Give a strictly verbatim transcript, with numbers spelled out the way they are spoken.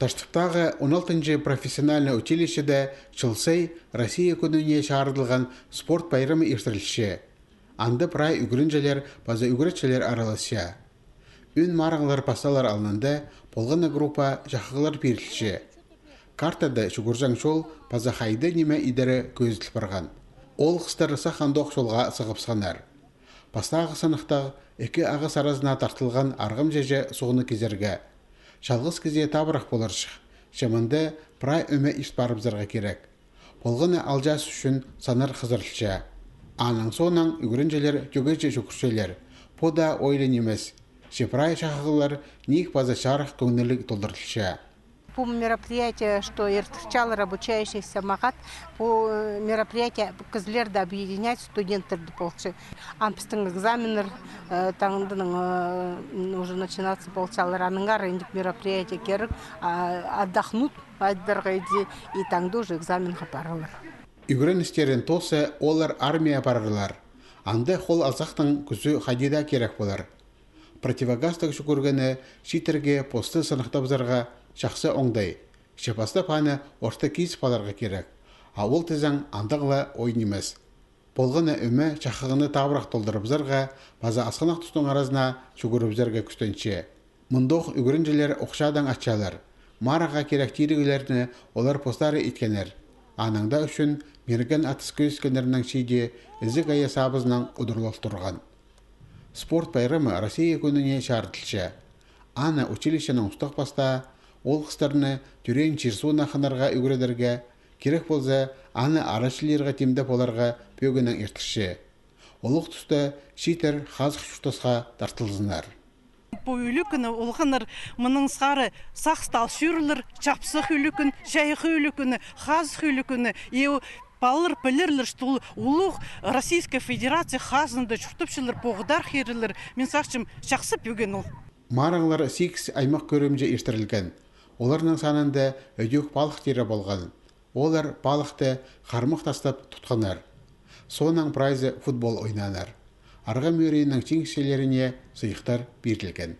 Таштыптағы он алтынҷы профессиональный училищеде чыл сай Россия кӱніне чарыдылған спорт пайрамы иртірілче. Анда прай ӱгренҷілер паза ӱгретчілер араласча. Ӱн марығлар пасталар алнында полған на группа чахығлар пирілче. Картада чӱгӱрҷең чол паза хайди ниме идері кӧзіділ парған. Оолғыстар сах андох чолға сығыбысханнар. Пастағы сыныхтағ ікі ағас аразына тартылған арғам чеҷе суғны кизерге. Чалғыс кізее табырах поларҷых, че мында прай ӧме ирт парыбызарға кирек. Полған на алҷаас ӱчӱн саннар хызырылча. Аның соонаң ӱгренҷілер тӧгеҷе чӱгӱрчелер. Пу даа ойлы нимес, че прай чахығлар ниик паза чарых кӧңніліг толдырылча. Пу мероприятие, что иртірчелер обучающихся мағат, пу, э, мероприятие кізілерді объединять, студенттерді полча. Ам пістің экзаменнер, э, таңданың, э, уже начинаться полчалар. Аннаңар андағ мероприятие кирек, а, отдохнуть, айдарға иди, и таңда уже экзаменға парарлар. Ӱгреністерін тооза олар армияа парарлар. Анда хол-азахтың кӱзі хайди даа кирек полар. Противогазтығ чӱгӱргені чииттерге посты сыныхтабызарға чахсы оңдай. Че пастап аны орта кизіп аларға кирек. А ол тізең андағ ла ой нимес. Полған на ӧме чахығны табырах толдырыбызарға паза асхынах тустың аразына чӱгӱрібізерге кӱстенче. Мындох ӱгренҷілер охчадаң атчалар. Марығға кирек тиріглерні олар постары иткеннер. Аның даа ӱчӱн мирген атыс кӧзіткеннернің чииде ізіг ая сабызынаң удурлал турған. Спорт пайрамы Россия кӱніне чарыдылча. Аны училищенің устағ-пастаа оолғыстарны тӧреен чир-сууннаң хынарға ӱгредерге, кирек полза, аны арачылирға тимде поларға пӧгіннең иртірче. Улуғ туста чииттер хазых чуртасха тартылзыннар. Пу ӱлӱкӱнні олғаннар мының сығара сах тал чӧрерлер, чапсых ӱлӱкӱн, чайғы ӱлӱкӱнні, хазых ӱлӱкӱнні. И палалар пілерлер, что ол улуғ Российская Федерация хазында чуртапчалар, поғдархирлар. Мин сағынчам, чахсы пӧгін ол. Марығлар сигіс аймах кӧрімҷе иртірілген. Оларның санында ідӧк палых тирі полған. Олар палыхты хармах тастап тутханнар. Соонаң прайзы футбол ойнааннар. Арғам ӧріннің чиңісчілеріне сыйыхтар пирілген.